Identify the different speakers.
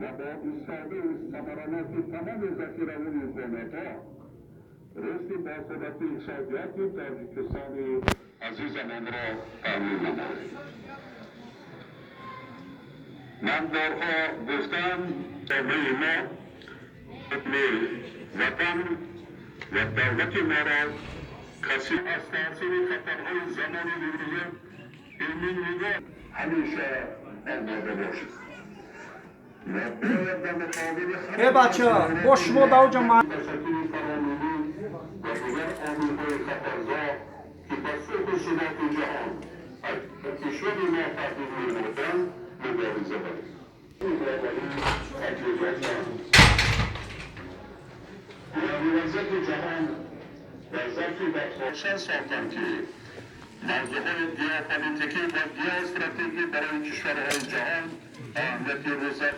Speaker 1: Ва бо истифодаи самараноки тамоми захираву имкониятҳо рушди босуръати иқтисодиёти Тоҷикистони азизамонро таъмин намоем. Ман борҳо гуфтам, ҷомеаи мо, ватан ва давлати моро касе аз таъсири хатарҳои замони имрӯза эмин нигоҳ ҳамеша омода бошад.
Speaker 2: Э, бача, бо шумо дар оҷа.
Speaker 1: Ташаккули фаромиллӣ ва дигар омилҳои хатарзо, ки ба сулҳу суботи ҷаҳон, кишвари мо таҳдид менамуданд, мубориза барем. Таҷрибаам яъне вазъияти ҷаҳон дар зарфи даҳҳо сохтанд, ки мавзӯъҳои геополитикӣ ва геостратегӣ барои кишварҳои ҷаҳон аҳамияти рӯза